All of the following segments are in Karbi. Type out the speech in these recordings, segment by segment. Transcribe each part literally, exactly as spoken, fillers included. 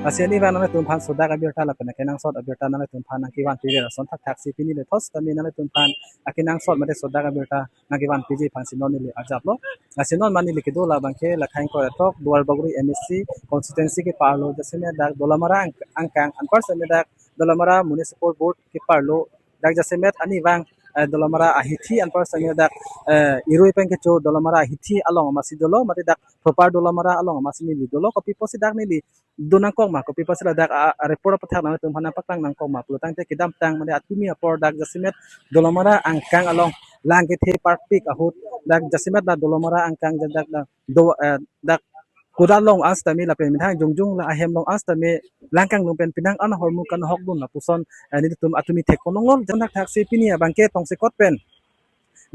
Lasi ani vang nanglitum aphan sodak abirta lapen akenangsot abirta nanglitum aphan nangkevan piji ason thakthak si pini le thos tame nanglitum aphan akenangsot mate sodak abirta nangkevan piji aphan si non neli arjaplo. Lasi non mane neli kedo labang ke la Khangkoi atok Duar Bagori M A C constituency keparlo jasemet dak Dolamara ang-, angkang anpar seme dak Dolamara Municipal Board keparlo dak jasemet ani vang, eh, Dolamara ahithi anpar seme dak, eh, irui pen kecho Dolamara ahithi along amatsi dolo mate dak proper Dolamara along amatsi neli dolo kopi pusi dak neli do nangkok ma kopi pusi ladak a, a report apathak nangtum aphan nangpaklang nangkok ma pulotangte kedamtang mane atumi apor dak jasemet Dolamara angkang along lang kethe parpik ahut dak jasemet la Dolamara angkang dak dak do, eh, dak kuda long an sitame lapen methang jongjong la ahem long an sitame lang kanglum pen penang an ahormu kanhokdun lapuson, eh, nelitum atumi thekponlonglo jan thakthak si pini abang ke tongsekot pen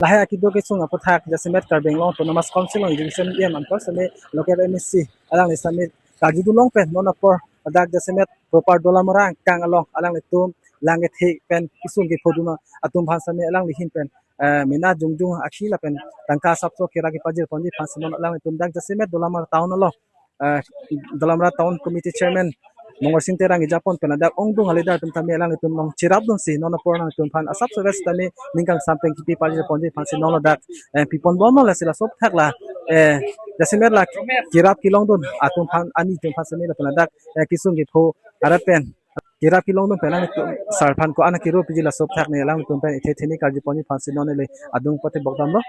lahai akedo kesung aputhak jasemet Karbi Anglong Autonomous Council along Education E M anpar seme local M A C alangli seme karjudun long pen non apor dak jasemet proper Dolamara angkang along alanglitum lang kethe pen kesung kephodun atum aphan seme alangli ahin pen, eh, mena jongjong akhi lapen tangka asapso kera kepajir ponji aphan si non alanglitum dak jasemet Dolamara town along, eh, Dolamara Town Committee Chairman Mongorsing Terang ejapon pen ladak ongdung aleader atum tame alanglitum nangcherapdunsi non apor nangtum aphan asapso ves tame ning kangsam pen kipi pajir ponji aphan si non ladak, eh, piponbomlo lasi laso aputhak la, eh, jasemet la kerap kelongdun atum aphan ani atum aphan seme lapen ladak, eh, kesung kepho arat pen kerap kelongdun pen alanglitum sar aphan ko-an akero piji laso aputhak ne alanglitum pen ethe theni karju ponji aphan si non neli adung pate bokdamlo.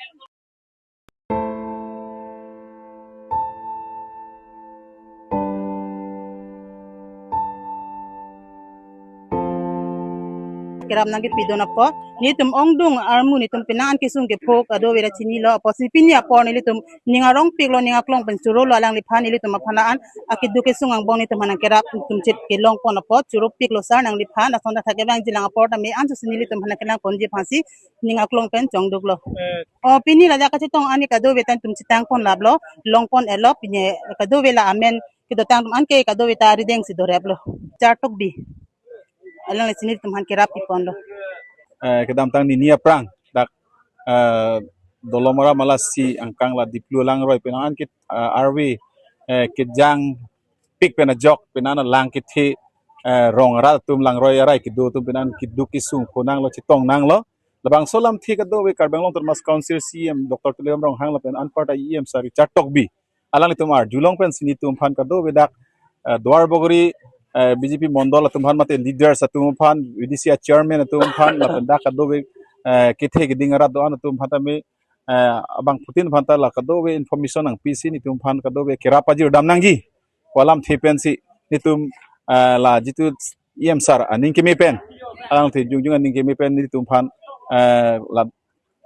Kerap nangkepidun apot nelitum ongdung armu nelitum penang an kesung kepho kadokave ra chinilo apotsi pini apor nelitum ning arongpiklo, ning aklong pen chorolo alangliphan nelitum aphan an akedo kesung angbong nelitum aphan nangkerap nelitum chit kelongpon apot choropiklo sar nangliphan ason thakthak kevangjilang apor tame anso si nelitum aphan nangkelang ponji aphan si ning aklong pen chongduklo. Eh. O pini ladak kachetong ani kadokave ta nelitum chetangpon laplo, longpon-etlo, pini kadokave la amen kedotang atum anke kadokave ta arideng si doreplo. Chartok bi. Alangli si nelitum aphan kerap piponlo. Eh, kedamtang nini aphrang dak, eh, Dolamara Malasi angkang la Diplu langroi penang an ke, eh, arve, eh, kejangpik pen ajok penang an lang kethe, eh, rong arat atum langroi arai kedo atum penang an keduk kesung pho nanglo chetong nanglo. Labangso alamthe kadokave Karbi Anglong Autonomous Council C E M Doctor Tuliram Ronghang lapen anparta E M sar Richard Tokbi alanglitum arjulong pensi nelitum aphan kadokave dak, eh, Duar Bagori, eh, B J P mondol atum aphan mate leaders atum aphan, V D C a chairman atum aphan lapen dak kadokave, eh, kethe keding arat do-an atum aphan tame, eh, abangphutin aphan ta la kadokave information nangpisi nelitum aphan kadokave kerap pajir dam nangji pu alamthe pensi nelitum, eh, la jitu E M sar aning keme pen, alangthe jongjong aning keme pen nelitum aphan, eh, la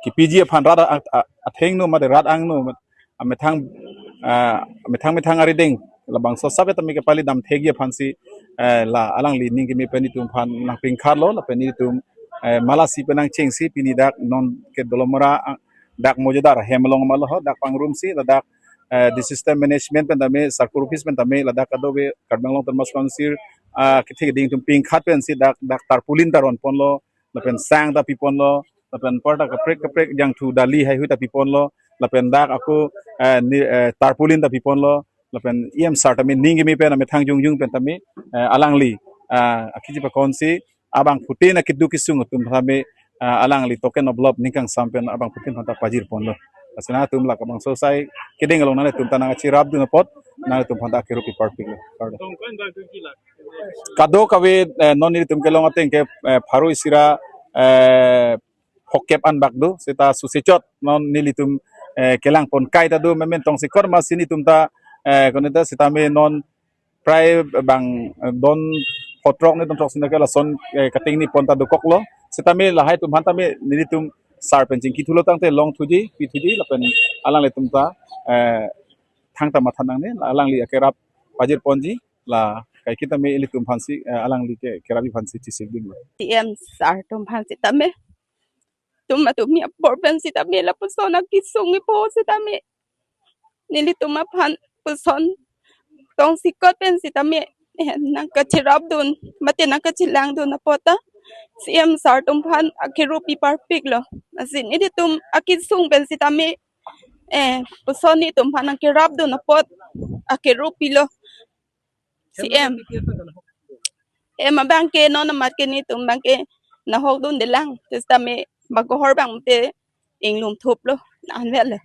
kepiji aphan rat a-, a-, athengno mate rat angno mate amethang, ah, methang methang arideng labangso asap tame kepali dam thekji aphan si, eh, la alangli ning keme pen nelitum aphan nangpingkharlo lapen nelitum, eh, Malasi pen nangchengsi pini dak non ke Dolamara, ah, dak mojadar hem along malo ho dak pangrumsi ladak, eh, disaster management pen tame circle office pen tame ladak kadokave Karbi Anglong Autonomous Council, ah, kethe keding atum pingkhat pensi dak dak tarpaulin ta ronponlo lapen sang ta piponlo lapen anparta kaprek kaprek jangthu dali haihui ta piponlo lapen dak ako, eh, ni, eh, tarpaulin ta piponlo lapen E M sar tame ning keme pen amethang jongjong pen tame, eh, alangli, ah, akiji pakonsi abangphutin akeduk kesung atum tame, ah, alangli token of love ning kangsam pen abangphutin aphan ta pajir ponlo. Lasi nangtum la labangso asai keding along nanglitum ta nangcherapdun apot nangtum aphan ta akerup piparpiklo. Pardon. Kadokave, eh, non nelitum kelong ateng ke, eh, pharo isi ra, eh, phokep anbak do, seta susichot non nelitum, eh, kelangpon kai ta do, memen tongsekot amatsi nelitum ta, eh, koneta sitame non prai bang, eh, don photrok ni don throk sina ke lason, eh, kating ni pon ta dokoklo. Sitame lahai atum aphan tame nelitum sar pen chingki thulo tangte longthuji, pithuji lapen alanglitum ta, eh, thangta matha nangne, alangli akerap pajir ponji, la kaiketa me ilitum aphansi, eh, alangli ke kerapi aphansi chisik dinglo. C E M sar atum aphan sitame, tum atumi apor pen sitame lapuson akesung kepho sitame nelitum aphan puson tongsekot pen sitame, eh, nangkacherapdun mate nangkachelangdun apot ta C E M sar atum aphan akerup piparpiklo. Lasi nelitum akesung pen sitame, eh, puson nelitum aphan nangkerapdun apot akerup pilo. C M. M abang ke non amat ke netum abang ke nahok dunde lang. Sitame bak kohor abang te inglum thuplo. Anvet le.